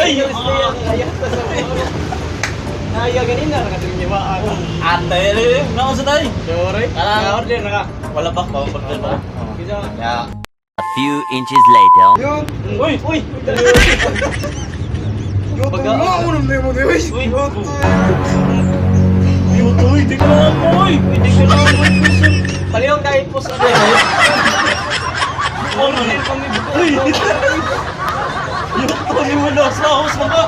Ay! Naya ganina nakatingin niya ba? Ate, naon sa tay? Sorry. Parang- Order na ka. Wala pa ko, order pa. Kisa. Ya. A few inches later. Yun. Uy, uy. Yoto nga unang demo di. Uy. Yoto, hindi ko lang ako, uy. Hindi ko lang ako. Palihog tayo po sa Order kami. Uy. Yoto ni mo na sa house mga.